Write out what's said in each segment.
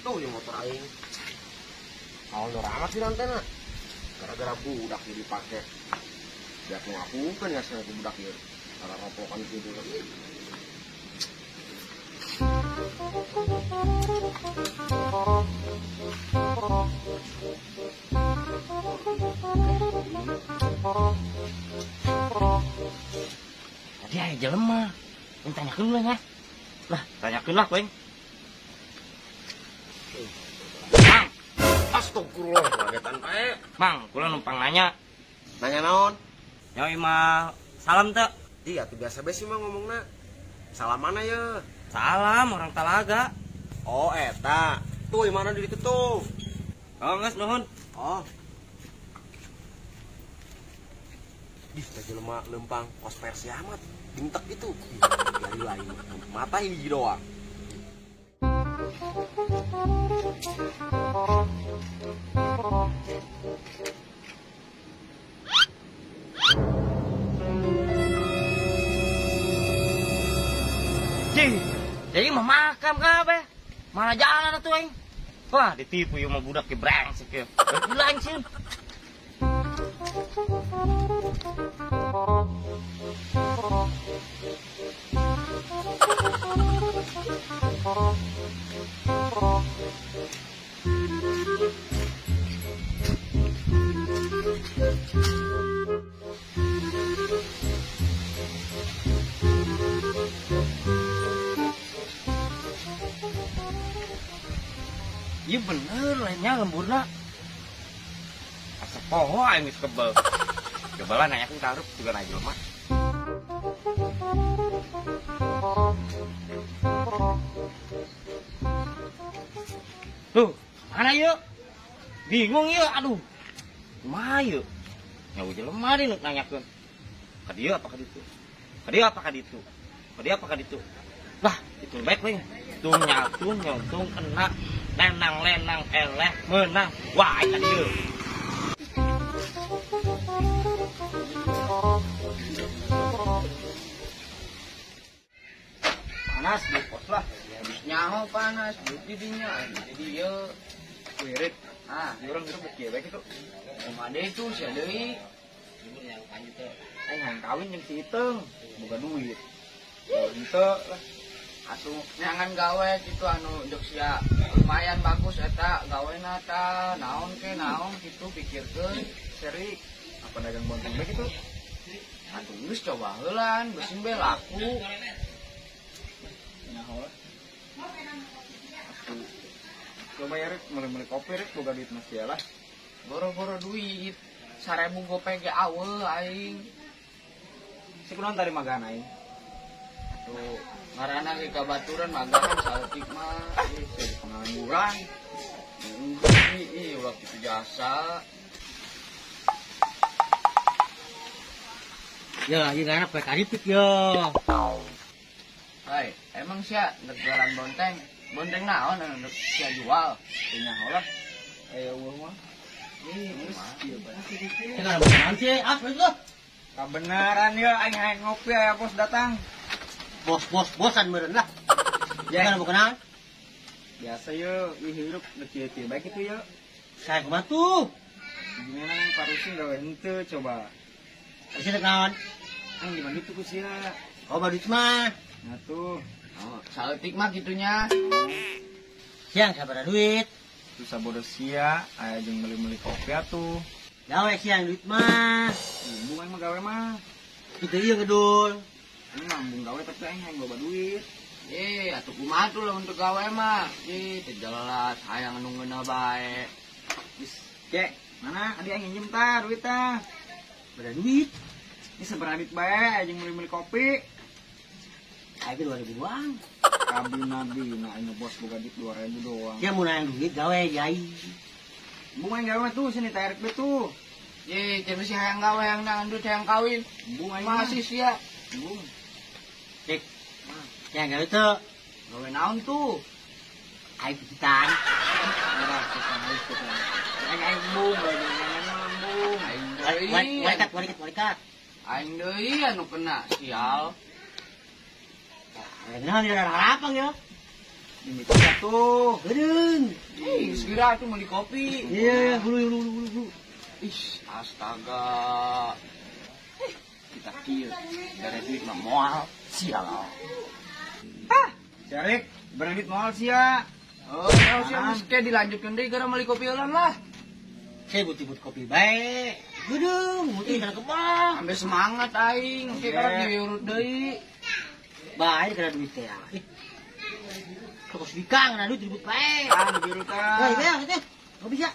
Tuh ya motor aing. Kalau amat sih antena. Gara-gara budak jadi dipake. Biar ngakukan ya sama budak ya. Karena ropokan gitu. Tadi aya jelema. Ini tanyakeun lah ya. Lah, tanyakeun lah koeng. Mang, astagfirullah, kagetan bae. Mang, kula numpang nanya. Nanya naon? Nya imah salam teu? Iya, tuh biasa bae sih mah ngomongna. Salam mana ya? Salam orang Talaga. Oh, eta. Tuh imahna di ditu tuh. Oh, geus nuhun. Oh. Dih, teh jelema lempang kos versi amat. Dintek gitu. Dari lain. Mata hiji doang. Cih, jadi mah makam kabeh. Mana jalan atuh aing. Wah, ditipu ieu mah budak ge brengsek ieu. Gila aing sieun. Iya bener, lainnya lemburna. Asa poho aing geus kebel. Coba lah nanyakeun ka Arup juga na jelema. Tuh, mana yuk? Bingung yuk, aduh. Kumaha yuk? Nyawa jelema deui nu nanyakeun. Ka dieu apa ka ditu? Ka dieu apa ka ditu? Ka dieu apa ka ditu? Lah, itu baik we. Tung nyatung nyontung kena lenang-lenang eleh menang. Wah, ka dieu. Panas di pos lah. Habis nyaho panas, duit di dinya. Jadi ieu wirid. Ah, urang hirup kieu bae kitu. Kumaha deui tuh sia deui. Yang lanjut teh. Aing kawin jeung si Iteung, boga duit. Henteu lah. Asuh nyangan gawe gitu anu jeung sia lumayan bagus eta gawena ta naon ke naon kitu pikirkeun Seri apa dagang bonteng bae kitu. Atuh geus coba heulan geus bae laku. Nyaho lah. Atuh coba ya Rik, meuli-meuli kopi Rik boga duit mah sia lah. Boro-boro duit 1000 gope ge aweuh aing. Si kunaon tadi magan aing? Atuh ngaranna ge kabaturan magahan saeutik mah. Ih, jadi pengangguran. Ih, ulah kitu jasa. Ya, ieu ngaranna poe karipik yo. Hai, emang sia ndek jualan bonteng? Bonteng naon anu ndek sia jual? Teu nyaho lah. Aya eueuh mah. Ih, geus kieu bae. Cenah naon sih? Ah, geus lah. Kabeneran yo aing hayang ngopi aya bos datang. Bos-bos-bosan meureun lah. Ya, bukan kenal. Biasa yo, ih hirup ndek kieu-kieu bae kitu yo. Saya kumaha tuh? Gimana nang parusin gawe henteu coba. Isi dek naon? Aing di mana tuh ku sia? Oh, badut mah. Nah tuh. Oh, saeutik mah kitunya. Siang sabaraha duit? Tuh sabodo sia, aya jeung meuli-meuli kopi atuh. Gawe siang duit mah. Embung aing mah gawe mah. Kitu ieu ngedul. Aing mah embung gawe tapi aing hayang loba duit. Eh, atuh kumaha tuh lamun teu gawe mah? Ih, teu jelas hayang anu ngeunah bae. Geus, Cek, mana adi aing nginjem tah duit tah. Bada duit. Ini sabaraha duit bae jeung meuli-meuli kopi. Aing 2000 doang. Kabina-bina aing bos boga duit 2000 doang. Sia mun hayang duit gawe jai. Embung aing gawe mah tuh sini tarik be tuh. Ye, cenah si hayang gawe hayang nangan duit hayang kawin. Embung aing mah. Masih sia. Embung. Cek. Ya gawe teu. Gawe naon tuh? Aing pijitan. Merah pisan aing pijitan. Aing aing embung gawe jangan embung. Aing deui. Warikat warikat warikat. Aing deui anu kena sial. Nah, ini ada harapan ya. Dimiti atuh. Geudeung. Ih, segera atuh meuli kopi. Iya, hulu. Ih, astaga. Kita kieu dari duit mah moal sial. Ah, Jarik, bere duit moal sia. Oh, sia geus ke dilanjutkeun deui gara meuli kopi eulan lah. Saya but-but kopi bae. Geudeung, muti kana kebang. Ambil semangat aing, ke karek diurut deui. Bae kana duit teh. Ih. Kok sedikang kana duit ribut bae. Ah, nu biru tah. Wah, iya teh. Enggak bisa.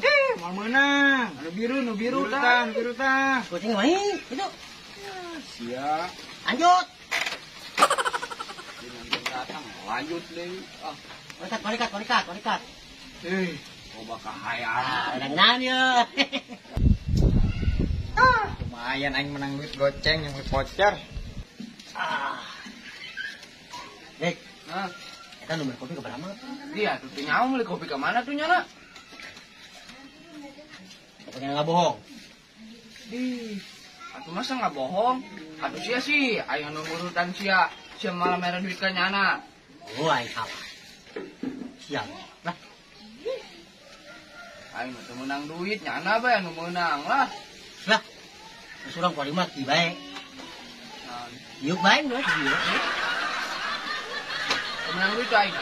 Eh, moal meunang. Anu biru, nu biru tah, nu biru tah. Goceng main, itu. Sia. Lanjut. Datang, lanjut deui. Ah, balikat. Eh, loba kahayang. Ah, ngan ye. Ah, lumayan aing menang duit goceng yang beli voucher. Ah. Dek, ah, eta nu meuli kopi ke mana? Dia tuh teu nyaho meuli kopi ka mana tuh nyana? Pokoknya nggak bohong. Ih, atuh masa nggak bohong? Atuh sia sih, aing anu ngurutan sia, sia malah mere duit ka nyana. Oh, aing salah. Sial. Lah, aing mah teu meunang duit, nyana bae anu meunang lah. Lah. Geus urang kuari mah ki bae. Nah, Yuk bae geus ieu. Teu meunang duit aing.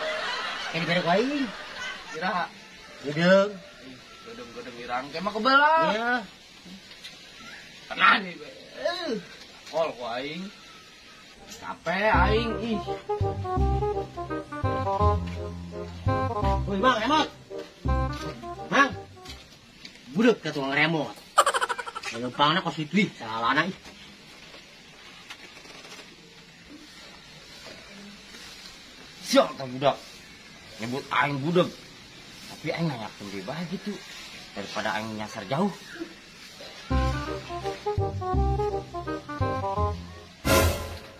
Kayak dibere ku aing. Iraha. Geudeung. Gedeng-gedeng irang ke mah kebelah. Iya. Tenan ieu. Kol ku aing. Capek aing ih. Woi, Mang, remote. Mang. Budek ka tukang remote. Lempangna kos itu ih, salahna ih. Sial tah budak. Nyebut aing budeg. Tapi aing nanyakeun deui bae gitu. Daripada aing nyasar jauh.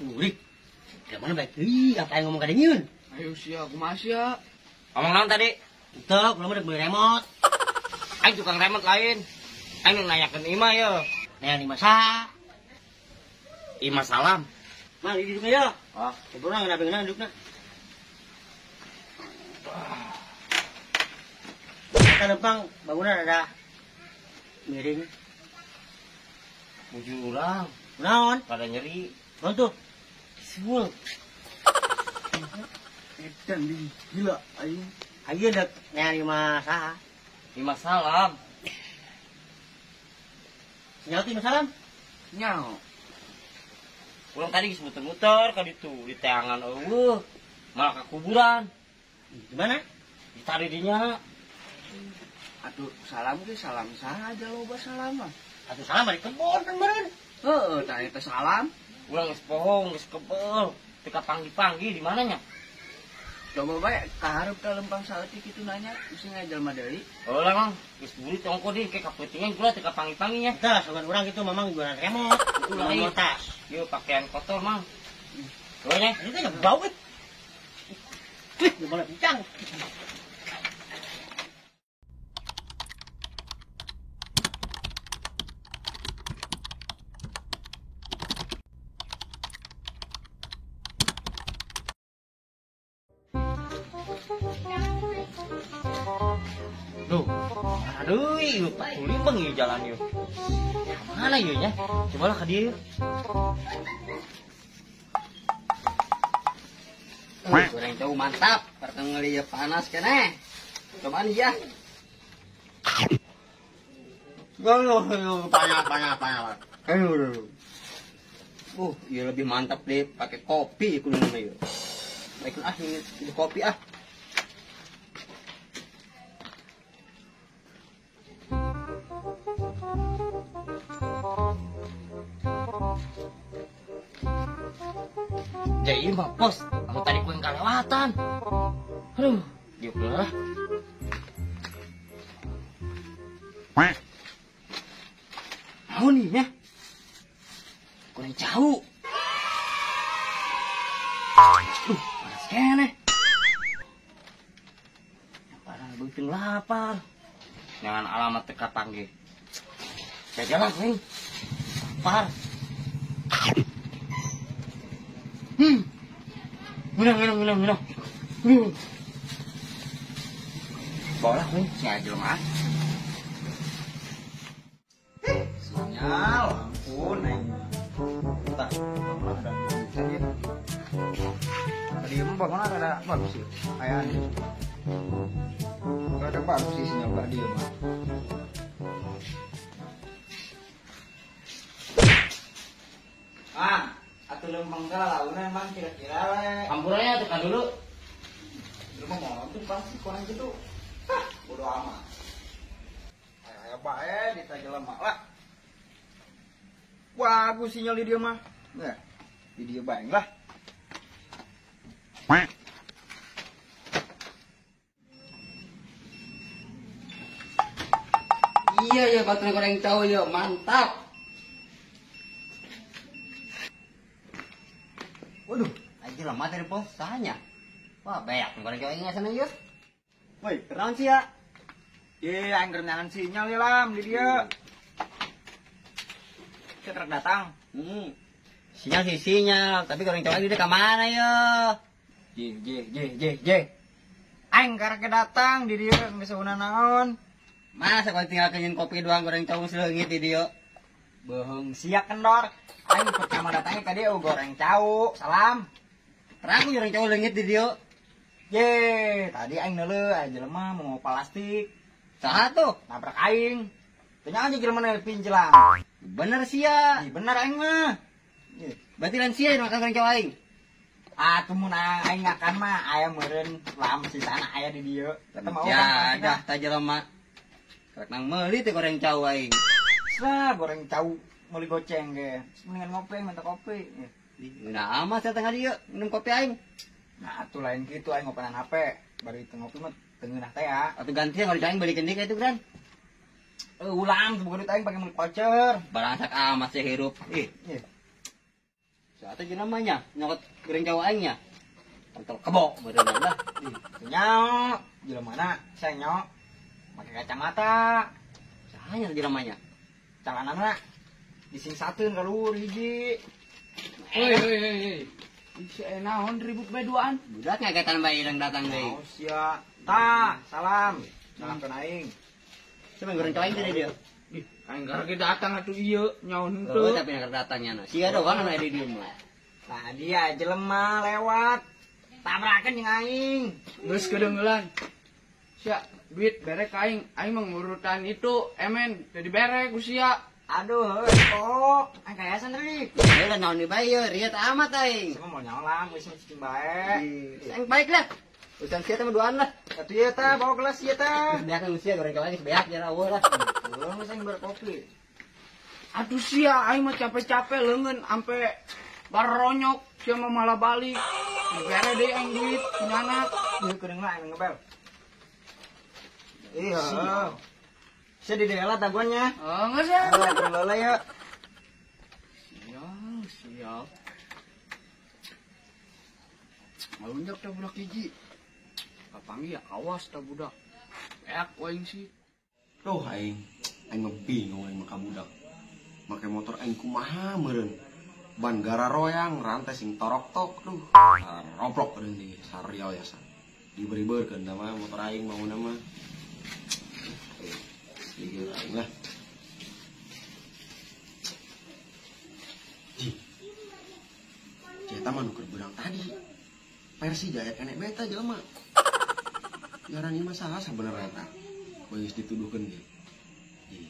Urik. Di mana baik deui apa aing ngomong ka deungeun? Ayo sia kumaha sia? Ngomong naon tadi? Teu, kula mah deuk meuli remote. Aing tukang remote lain. Aing nu nanyakeun imah ye. Nanya imah saha? Imah salam. Mang, di dudukna ye. Ah, kumpulna ngeunah beungeunah dudukna. Eta lempang bangunan ada miring. Bujur urang. Kunaon? Pada nyeri. Naon tuh? Siul. Edan di gila aing. Ayeuna deuk nanya imah saha? Imah salam. Sinyal tuh imah salam? Nyaho. Urang tadi geus muter-muter ka ditu, di teangan eueuh, malah ka kuburan. Gimana? Ditari dinya. Atuh salam ge salam saha aja loba salam mah. Atuh salam mah di kebon kan meureun. Heeh, tah eta salam. Urang geus bohong, geus kebel, teu kapanggi-panggi di mananya? Coba bae ka hareup ka lempang saeutik kitu nanya, bisi ngajelma deui. Heuh lah Mang, geus burit ongko deui ke kapeutingan kula teu kapanggi-panggi nya. Tah, sogan urang kitu mamang jualan remote, Ulah jualan ih. tas. Ieu pakaian kotor Mang. Heuh nya. Ini teh bau euy. Wih, boleh pincang. Duh, aduh, ieu patuli bang ieu jalan ieu. Mana ieu nya? Cobalah ka dieu. Goreng jauh mantap, pertengeli panas keneh. Cobaan ya. Panas, panas, panas. Iya lebih mantap deh pakai kopi kudu nama ieu. Baik ah ini kopi ah. Jadi mah bos, kamu tadi kuing kalewatan. Aduh, diuk lah. Mau nih ya? Kurang jauh. Duh, panas keneh. Parah beuteung lapar. Jangan alamat teka panggil. Jalan kuing. Lapar. Minum, minum, minum, minum. Bawa lah, si aja mah. Sinyal, ampun, neng. Entah, ada bisa dia. Tadi emang bangun ada bagus sih, ayah nih. Ada bagus sih sinyal gak dia mah. Ah, atau lempeng kalah launan mang kira-kira le. Ampurannya tekan dulu. Lu mau ngomong pasti kurang gitu. Hah, bodo amat. Ayo bae ditanya lemak lah. Bagus sinyal di dia mah. Nah, di dia bae lah. Iya ya batu goreng cau ya, mantap. Waduh, aja lama dari posanya. Wah, banyak goreng cau ingat sana ya. Woi, keren sih ya. Ye, aing keur sinyal ya lam di dia. Truk datang. Sinyal sih sinyal, tapi goreng cau dia ke mana ya? J J J J J. Aing karek datang di dia geus naon. Masa kau tinggal kenyin kopi doang goreng cau seleungit di dia. Bohong sia kendor. Aing pertama datangnya tadi goreng cau. Salam. Terang goreng cau leungit di dia. Ye, tadi aing neuleuh aya jelema mau plastik. Saha tuh? Nabrak aing. Tanya aja jelema nu pinjelang. Bener sia. Ih, bener aing mah. Berarti lain sia makan goreng cau aing. Atuh mun aing ngakan mah aya meureun lam sisana aya di dieu. Eta mah ya dah ta jelema. Karek nang meuli teh goreng cau aing. Sah goreng cau meuli goceng ge. Mendingan ngopi minta kopi. Ngeunah amat sia tengah dieu minum kopi aing. Nah atuh lain kitu aing ngopenan HP. Bari teu ngopi mah teu ngeunah teh ya. Atuh gantian goreng cau aing balikeun deui ka itu kan. Ulang boga duit aing pake meuli voucher. Barangsak amat sia hirup. Ih. Saat aja namanya nyokot goreng cau aing nya. Kontol kebo meureun lah. Ih, nyok jelema na saya nyok. Pakai kacamata. Sahanya jelemanya. Calanana disingsateun ka luhur hiji. Hei hei hei. Isi naon ribut bae duaan. Budak ngagetan bae yang datang deui. Oh sia. Tah, salam. Salam kana aing. Siapa goreng cau aing tadi dia? Ih, aing garek datang atuh ieu nyaon henteu. Oh, tapi keur datangnya na. Sia doang anu aya di dieu mah. Tah dia jelema lewat. Tabrakan jeung aing. Geus kedengelan. Sia, duit berek aing, aing mengurutan itu, emen, jadi berek usia. Aduh, kok, aing kayasan deui. Heuh, naon deui bae ieu, riet amat aing. Sama mau nyaolang, geus cicing bae. Aing baik lah. Urusan sia teh mah duaan lah. Atuh ieu tah, bawa gelas ieu tah. Beak usia goreng cau aing beak jara eueuh lah. Heuh, geus aing berkopi. Aduh sia, aing mah capek-capek leungeun ampe baronyok, sia mah malah balik. Bere deui aing duit, punya anak. Ieu keudeung lah aing ngebel. Iya. Saya di daerah daguannya. Oh, enggak sih. Lelah ya. Sial, sial. Malunjak dah budak hiji. Kapanggih ya awas dah budak. Beak aing sih. Duh aing, aing mah bingung aing mah ka budak. Make motor aing kumaha meureun. Ban gara royang, rantai sing torok-tok duh. Roblok eureun di sarial ya sa. Diberi-berkeun da mah motor aing mauna mah. Iya lah. Ji. Eta mah nu keur beurang tadi. Versi jaya kenek beta jelema. Ngaran ieu mah salah sabenerna tah. Geus dituduhkeun ge. Ji.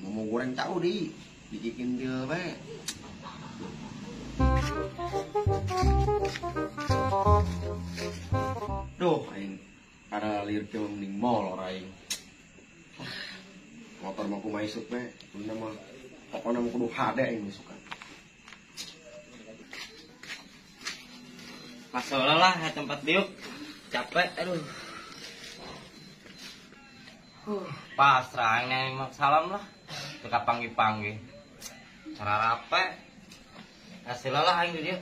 Mau goreng cau deui, dikikin deal bae. Duh aing ada lieur teh mending molor aing. Motor mah kumaha isuk we, kuduna mah pokona mah kudu hade aing isukan. Masalah lah tempat diuk. Capek aduh. Pasrah aing mah salam lah. Teu kapanggih-panggih. Cara rape. Hasil lah aing di dieu.